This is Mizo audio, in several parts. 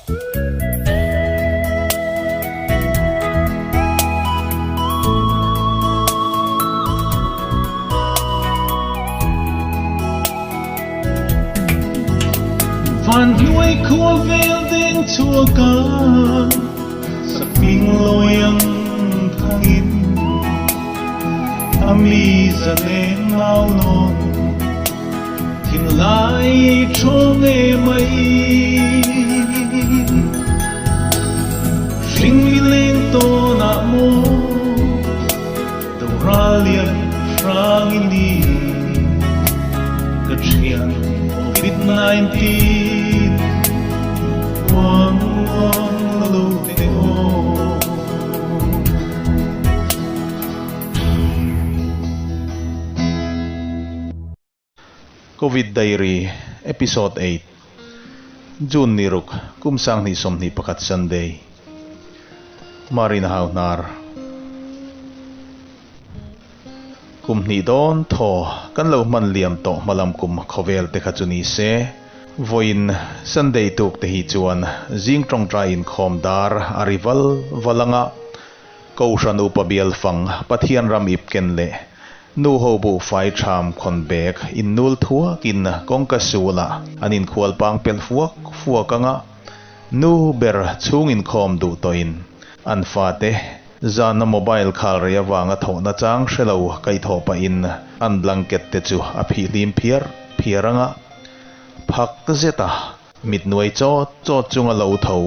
Van hnuai khua vel deng chhuak a, sakhming lawi ang thangin a mi zaleng nau nawn thinlai thawng e mai. Hring mi leng tawnah maw doral lian hrang i ni ka thian Covid-19 uang uang lo te aw. Covid Diary, Episode 8, June ni ruk, kum 2021 Sunday. Marina hau hnar. Kum hnih dawn thaw kan lo hman liam tawh hmalam kum khawvel te kha chu ni se, vawiin Sunday tuk te hi chuan zing tawngtai inkhawm dar a ri val val anga Kohhran upa bial fang Pathian ram ip ken leh Nu ho buhfai ṭham khawn bag in nul thuakin kawngka sulah an inkhual pang pelh fuak fuak anga nu ber chhung inkhawm duh tawhin an fate zana mobile khal rei avanga thawhna chang hre lo kaihthawh pahin an blanket te chu a phihlim phiar phiar anga phak zeta mit nuai chawt chawt chunga lo tho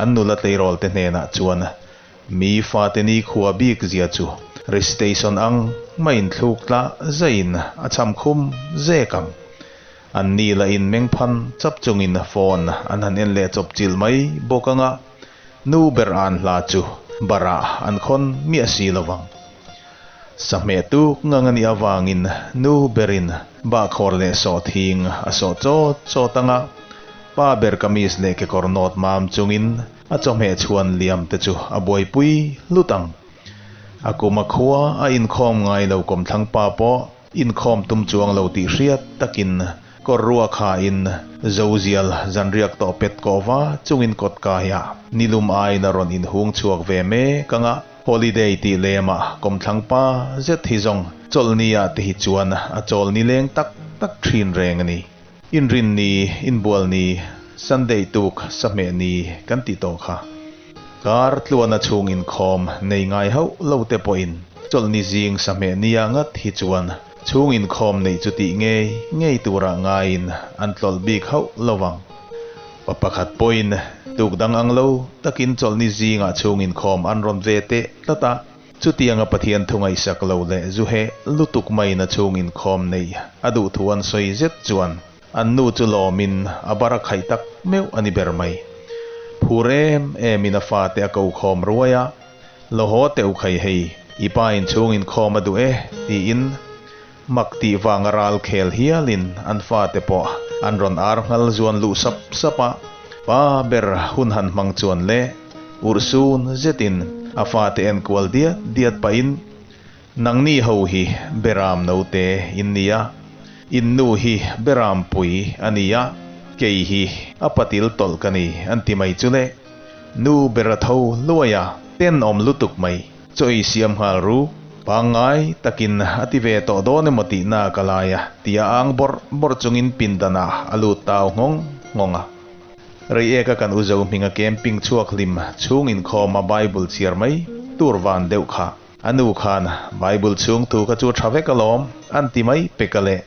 an nula tleirawl te hnenah chuan Mi fate ni khua bik zia chu recitation ang maiin thluk tla zaiin a cham khum zek ang. An ni lah in meng phan chap chungin phone an han en leh chawp chilh mai bawk anga nu ber an hla chu barah an khawn miah si lo vang. Sahmeh tuk ngang a nih avangin nu berin bahkhawr leh sawhthing a sawh chawt chawt anga pa ber kamis leh kekawr nawt mam chungin A chawhmeh chhuan liam te chu a buaipui hlut ang. A kum a khua a inkhawm ngai lo kawmthlang pa pawh inkhawm tum chuang lo tih hriat takin kawr rua khain Zozial zanriak tawh pet kawh va chungin kawt kaiah nilum aiin a rawn inhung chhuak ve mek ang a, holiday tih lemah kawmthlang pa zet hi zawng chawlhni ah te hi chuan a chawl nileng tak tak thin reng a ni. Inrin ni, inbual ni, Sunday tuk, sahmeh ni kan tih tawh kha. Kar tluana chhung inkhawm nei ngai hauh lo te pawhin chawlhni zing sahmeh nia ngat hi chuan chhung inkhawm neih chu tih ngei ngei turah ngaiin an tlawlh bik hauh lo vang. Pa pakhat pawhin tuk dang ang lo takin chawlhni zingah chhung inkhawm an rawn ve teh tlat a. Chutianga Pathian thu ngaihsak lo leh zu heh lutuk maiin a chhung inkhawm neih a duh thu an sawi zet chuan an nu chu lawmin a bar a khaih tak meuh a ni ber mai. Phur em emin a fate a ko khawm ruai a, Lo haw teh u khai hei, i pa in chhung inkhawm a duh e, tiin mak tih vanga ral khel hialin an fate pawh an rawn ar nghal zuan luh sap sap a, pa ber hun han hmang chuan le urhsun zetin a fate enkual diat diat pahin, Nangni ho hi Beram note in ni a, in nu hi Beram pui a ni a, kei hi a patil tawlh ka ni an ti mai chu le. Nu ber a tho luai a, tenawm lutuk mai. Chaw ei siam nghal ru, pangngai takin a ti ve tawh dawn emaw tihna ka lai a, tia ang bawrh bawrh chungin pindanah a lut tau nghawng nghawng a. Reiek a kan u zo hminga camping chhuak hlim chhung inkhawm a Bible chhiar mai tur van deuh kha. A nu khan Bible chhung thu kha chu a tha vek alawm an ti mai pek a le.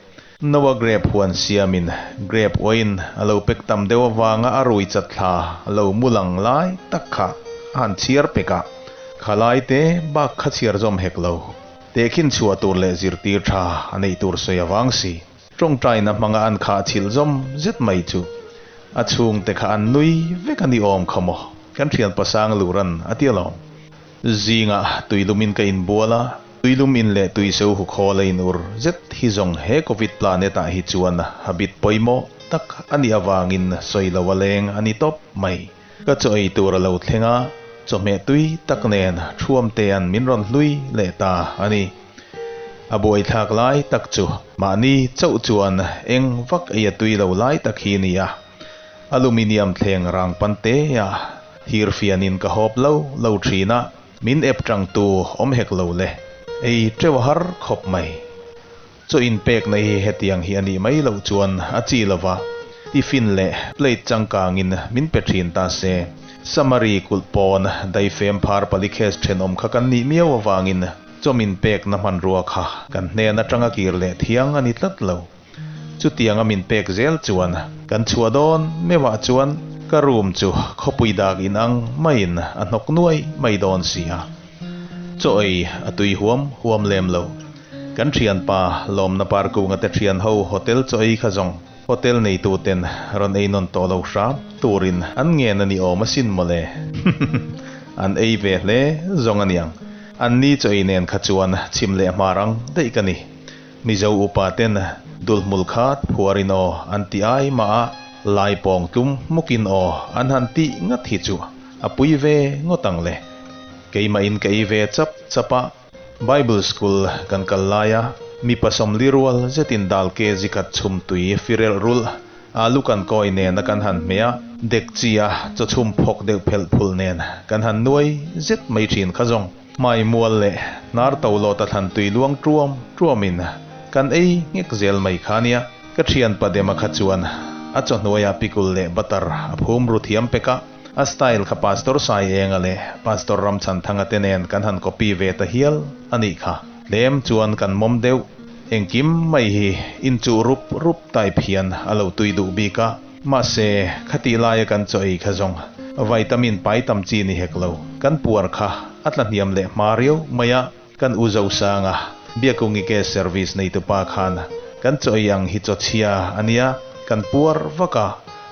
Noah grape huan siamin grape uain a lo pek tam deuh avanga a rui chat thla lo mu lang lai tak kha a han chhiar pek a, kha lai te bak kha chhiar zawm hek lo. Tehkhin chhuah tur leh zirtir tha a neih tur sawi avang si. Tawngtaina hmanga an khah chhilh zawm zet mai chu a chhungte kha an nui vek a ni awm kha maw? Kan thian pasang luran a ti alawm. Zingah tuilumin ka inbual a. Tuilum in leh tuiso hu khawl a inur zet hi zawng he Covid planet ah hi chuan habit pawimawh tak a nih avangin sawi lo a leng a ni tawp mai. Ka chaw ei tur a lo thleng a, chawhmeh tui tak nen thuam te an min rawn hlui leh ta a ni. A buaithlak lai tak chu mahni chauh chuan eng vak ei a tui lo lai tak hi a ni a. Aluminium thleng rang pan te a thir fianin ka hawp lo lo thin a, min ep tangtu awm hek lo le. Ei teuh a har khawp mai. Chaw inpekna hi hetiang hi a nih mai loh chuan a chi lova, tiffin leh plate changkangin min pe thin ta se. Samari kulh pawn daifem phar palikhes thenawm kha kan nih miau avangin chaw min pekna hmanrua kha kan hnen atanga kir leh thiang a ni tlat lo. Chutianga min pek zel chuan kan chhuah dawn meuhah chuan ka room chu khawpui dak inang maiin a hnawk nuai mai dawn si a. Chaw ei a tui huam huam lem lo. Kan thianpa Lawmna Parkunga te thian ho hotel chaw ei kha zawng hotel neitu ten rawn ei nawn tawh lo hram turin an ngen a ni awm asin mawle. An ei ve hle zawng aniang. An ni chaw ei nen kha chuan chhim leh hmar ang daih ka ni. Mizo upa ten dulhmul khat phuarin aw an ti ai mah a, lai pawng tlum hmukin aw an han tih ngat hi chu a pui ve ngawt ang le. Keimahin ka ei ve chap chap a, Bible school kan kal lai a, mipa sawmli rual zetin dal ke zikhat chhum tui firelh rulh alu kan kawi nena kan han hmeh a, dek chi a chaw chhum phawk deuh phelh phulh nen kan han nuai zet mai thin kha zawng. Hmai mual leh hnar to lawta thlan tui luang tuam tuamin kan ei nghek zel mai kha nia. Ka thian Padema kha chuan a chawhnuaiah pikul leh butter a phum ru thiam pek a, a style kha Pastor Saienga leh Pastor Ramchhanthanga te nen kan han copy ve ta hial a nih kha. Tlem chuan kan mawm deuh. Engkim mai hi inchuh rup rup type hian a lo tui duh bik a. Mahse, khatih laia kan chaw ei kha zawng vitamin pai tam chi ni hek lo. Kan puar kha a tla hniam leh hma riau mai a, kan u Zosanga, Biakungi Gas Service neitupa khan kan chaw ei ang hi chaw chhia a nia, kan puar vak a,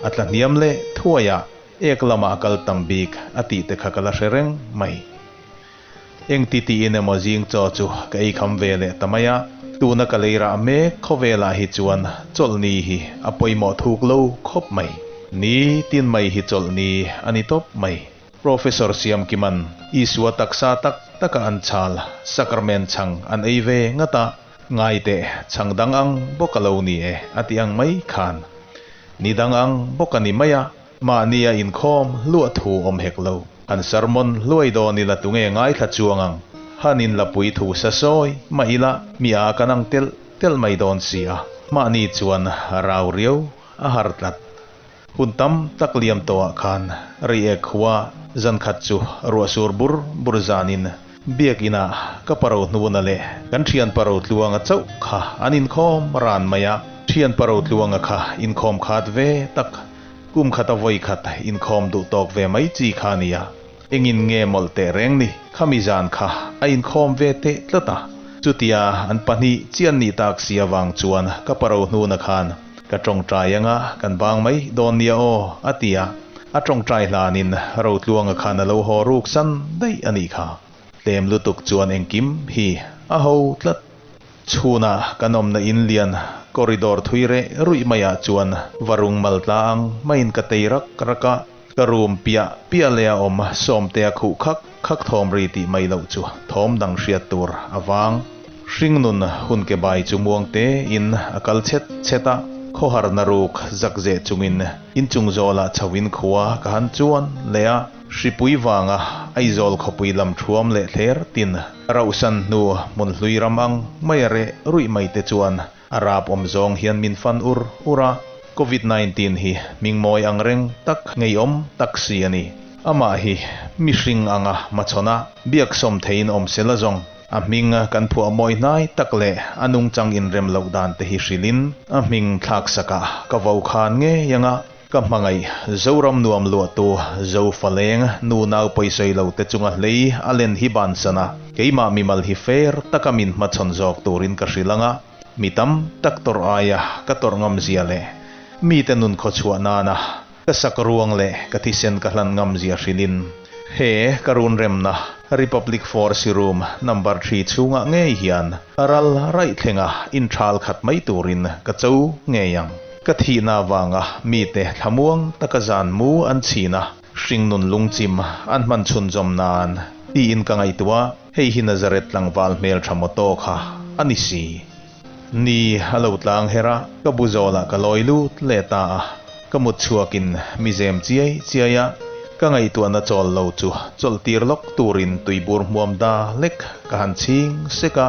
a tla hniam leh thuai a, ek lamah a kal tam bik a tih te kha ka la hre reng mai. Eng ti tiin emaw zing chaw chu ka ei kham ve leh ta mai a, tuna ka lei rah mek khawvelah hi chuan chawlhni hi a pawimawh thuk lo khawp mai. Ni tin mai hi chawlhni a ni tawp mai. Professor Siamkiman Isua taksa tak taka an chhal sacrament chhang an ei ve ngat a, ngai teh chhang dang ang bawk a lo ni e a ti ang mai khan ni dang ang bawk a ni mai a, Mahnia inkhawm hluah thu awm hek lo. Han sermon hluai dawn ila tunge ngaithla chuang ang. Han in la pui thu sa sawi mah ila mi a kan ang telh telh mai dawn si a. Mahni chuan rau riau a har tlat. Hun tam tak liam tawhah khan Reiek khua zan khat chu ruah sur bur bur zanin Biakinah ka paro hnuna leh kan thian paro tluanga chauh kha an inkhawm ran mai a. Thian paro tluanga kha inkhawm khat ve tak Kum khata vawi khat inkhawm duh tawk ve mai chi kha nia. Engin nge mawlh teh reng ni? Khami zan kha a inkhawm ve teh tlat a. Chutia an pahnih chian nih tak si avang chuan ka paro hnuna khan ka tawngtai anga kan bang mai dawn nia aw a ti a. A tawngtai hlanin Rotluanga khan a lo haw ruk san daih a nih kha. Tlem lutuk chuan engkim hi a ho tlat. Chhunah kan awmna in lian corridor thui reh ruih maiah chuan varung mal tla ang maiin ka tei rak rak a, ka room piah piah leh a awm Sawmtea khuh khak khak thawm ri tih mai loh chu thawm dang hriat tur a vang. Hringnun hun ke bai chu muang te in a kal chhet chhet a, khawharna ruk zak zeh chungin inchung zawlah chho in khua ka han chuan leh a. Hripui vanga Aizawl khawpui lam thuam leh thler tin rauhsan hnu hmun hlui ram ang mai a reh ruih mai te chuan a rap awm zawng hian min fan ur ur a, Covid 19 hi hmingmawi ang reng tak ngeiawm tak si a ni. Amah hi mihring anga hmachhawn a, biaksawm theiin awm se la zawng. A hming kan phuah mawi hnai tak leh a nungchang inrem loh dan te hi hrilhin a hming thlaksakah ka vo khan ngei anga Ka hmangaih, Zoram nuam luahtu, Zofaleng, nu nau pawisawi lo te chunga hlei a len hi bansan a, keimah mimal hi fair taka min hmachhawn zawk turin ka hrilh ang a, mi tam tak tawrh aia ka tawrh ngam zia leh mite nun khawchhuah nana ka sak ruang leh ka thisen ka hlan ngam zia hrilhin he ka runremna Republic Force Room number thi chhungah ngei hian ral raih thlenga inthal khat mai turin ka cho ngei ang. Ka thihna avanga mite thlamuang taka zan mu an chhin a, hringnun lungchim an hman chhunzawm nan tiin ka ngaihtuah a, hei hi Nazareth tlangval hmeltha motto kha a ni si. Ni a lo tlang her a, ka bu zawlah ka lawi lut leh ta a. Ka mut chhuakin mi zem chiai chiai a, ka ngaihtuahna chawl lo chu chawlh tir lawk turin tuibur hmuam da lek ka han chhing sek a.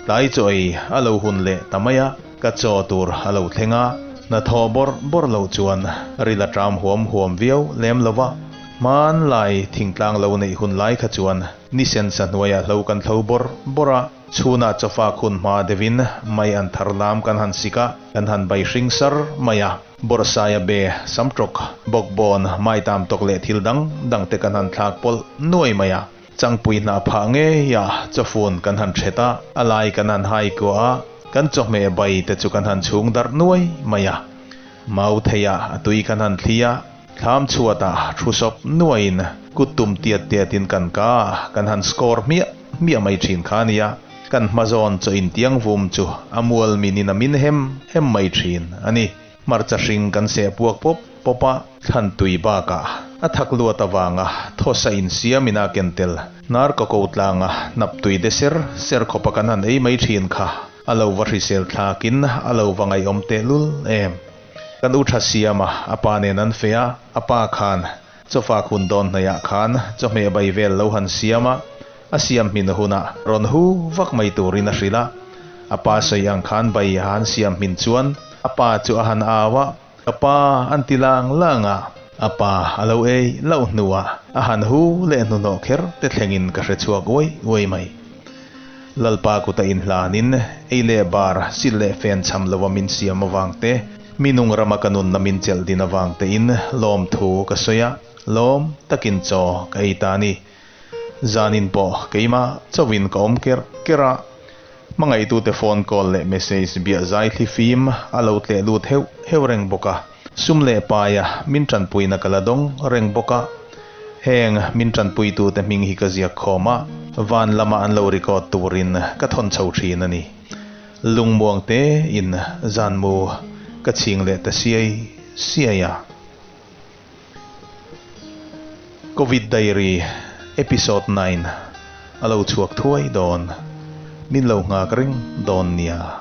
Tlai chaw ei a lo hun leh ta mai a, ka chaw tur a lo thleng a, hnathawh bawrh bawrh loh chuan ril a ṭam huam huam viau lem lo va. Hmanlai thingtlang lo neih hun lai kha chuan ni sensa hnuaiah hlo kan thlo bawrh bawrh a, chhunah chawfak hun hma deuhin mai an thar lam kan han sik a, kan han bai hring sar mai a. Bawrhsaia be, samtawk, bawkbawn, maitam tawk leh thil dang dang te kan han thlak pawlh nuai mai a. Changpui hnah phah ngei a chawfun kan han hret a, a lai kan han hai kuah a, kan chawhmeh bai te chu kan han chhung darh nuai mai a. Mau theiah a tui kan han thli a, thlam chhuatah thu sawp nuaiin kut tum tiat tiatin kan ka a, kan han score hmiah hmiah mai thin kha a nia. Kan hmazawn chaw intiang vum chu a mual minin a min hem hem mai thin a ni. Hmarcha hring kan seh puak pawp pawp a, thlan tui bakah a thak luat avanga thawsa insiamin a ken tel. Hnar ka ko tlanga hnap tui de ser ser khawpa kan han ei mai thin kha a lo va hrisel thlakin a lo va ngaihawm tehlul em. Kan u tha siama a pa nen an feh a, a pa khan Chawfak hun dawn hnaiah khan chawhmeh bai vel lo han siam a, a siam hmin hunah rawn hu vak mai turin a hrilh a. A pa sawi ang khan bai a han siam hmin chuan a pa chu a han au a, Ka pa an ti lang lang a, a pa a lo ei loh hnuah a han hu leh hnuhnawh kher te thlengin ka hre chhuak uai uai mai. Lalpa kuta inhlanin ei leh bar sil leh fen cham lova min siam avang te, Mi nung rama ka nunna min chelh din avang tein lawmthu ka sawi a, lawm takin chaw ka ei ta a ni. Zanin pawh keimah chauhin ka awm kerh kerh a, hmangaihtute phone call leh message biah zai thli fim a lo tleh lut heuh heuh reng bawk a, sum leh paia min tanpuina ka la dawng reng bawk a. Heng min tanpuitute hming hi ka ziak khawm a, van lama an lo record turin ka thawn chho thin a ni. Lungmuang te in zan mu ka chhing leh ta siai siai a. Covid Diary Episode 9 a lo chhuak thuai dawn. Min lo nghak reng dawn nia.